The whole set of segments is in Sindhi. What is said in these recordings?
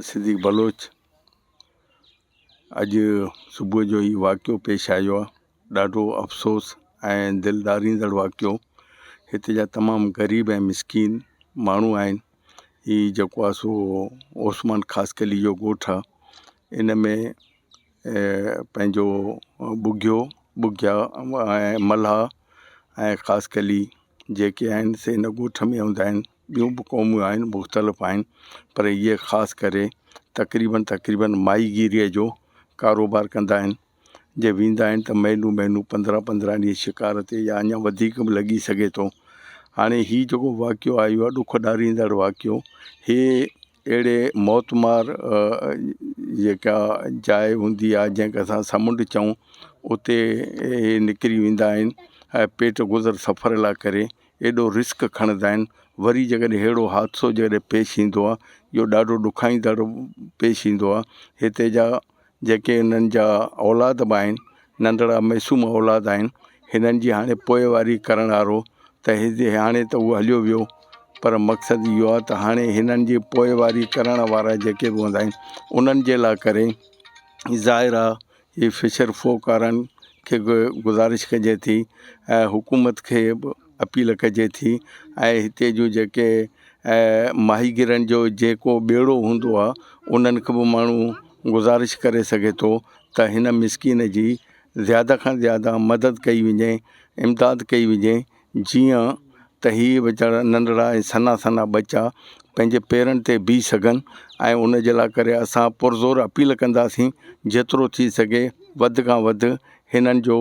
صديق بلوچ، اڄ صبح جو هي واقعو پيش آيو آهي ڏاڍو افسوس ۽ دل ڏاريندڙ واقعو. هتي جا تمام غريب ۽ مسڪين ماڻهو آهن. هي جيڪو آهي سو عثمان خاصخيلي جو ڳوٺ آهي. ان ۾ پنهنجو ٻگهيو، ٻگهيا ۽ ملاح ۽ خاصخيلي جيڪي آهن سي هن ڳوٺ ۾ هوندا آهن. ٻيون به قومون آهن مختلف آهن پر اهي خاص ڪري تقريبن تقريبن ماهيگيريء جو ڪاروبار ڪندا آهن جي ويندا آهن ته مهينو مهينو پندرهن پندرهن ڏينهن شڪار تي يا اڃا وڌيڪ به لڳي سگهي ٿو هاڻي هي جيڪو واقعو آيو آهي ڏک ڏاريندڙ واقعو هي اهڙي موتمار جيڪا جاء هوندي آهي جنهن کي اسان سمنڊ چئون اتي اهي نڪري ويندا آهن ۽ پيٽ گذر سفر لاءِ ڪري ايڏو رسڪ کڻندا آهن وري جيڪڏهن اهڙو حادثو جيڪڏهن پيش ايندو آهي اهو ڏاڍو ڏکائيندڙ پيش ايندو آهي هتي جا جيڪي انهن جا اولاد به آهن ننڍڙا معصوم اولاد آهن هنن جي هاڻي پوئواري ڪرڻ وارو ته هتي هاڻي ته اهو هليو ويو پر مقصد اهو آهي ته هاڻي هنن جي پوئواري ڪرڻ وارا جيڪي به هوندا آهن انهن جي لاءِ ڪري ظاهر آهي هي فشر فوڪ وارن کي به گذارش ڪجي ٿي ۽ حڪومت کي به اپيل ڪجي ٿي ۽ هتي جون جيڪي ماهيگيرن جو جيڪو ٻيڙو هوندو آهي انهن کي به ماڻهو گذارش ڪري سگهي ٿو ته هن مسڪين جي زياده کان زياده مدد ڪئي وڃي امداد ڪئي وڃي جيئن ته هي ويچارا ننڍڙا ۽ سنها سنها ٻچا پنهنجي پيرن تي بيهي سگهن ۽ ان جي لاءِ ڪري اسان پرزور اپيل ڪنداسين جيترو ٿي سگهي وڌ کان وڌ هنن جو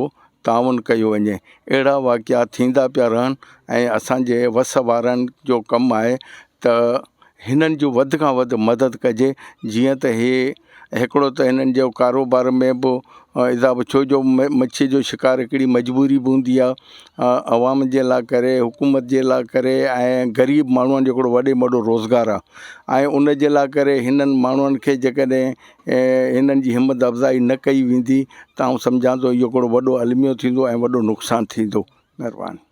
تعاون ڪيو وڃي اهڙا واقعا ٿيندا پيا رهن ۽ اسانجي وس وارن جو ڪم آهي ته هنن جو وڌ کان وڌ مدد ڪجي جيئن ته هي هڪڙو ته هنن جو ڪاروبار ۾ به اضافو ڇو جو مڇي جو شڪار هڪڙي مجبوري به هوندي آهي عوام جي لاءِ ڪري حڪومت جي لاءِ ڪري ۽ غريب ماڻهن جو هڪڙو وڏي ۾ وڏو روزگار آهي ۽ ان جي لاءِ ڪري هنن ماڻهن کي جيڪڏهن هنن جي همت افزائي نه ڪئي ويندي ته آئون سمجهان ٿو اهو هڪڙو وڏو الميو ٿيندو ۽ وڏو نقصان ٿيندو مهرباني.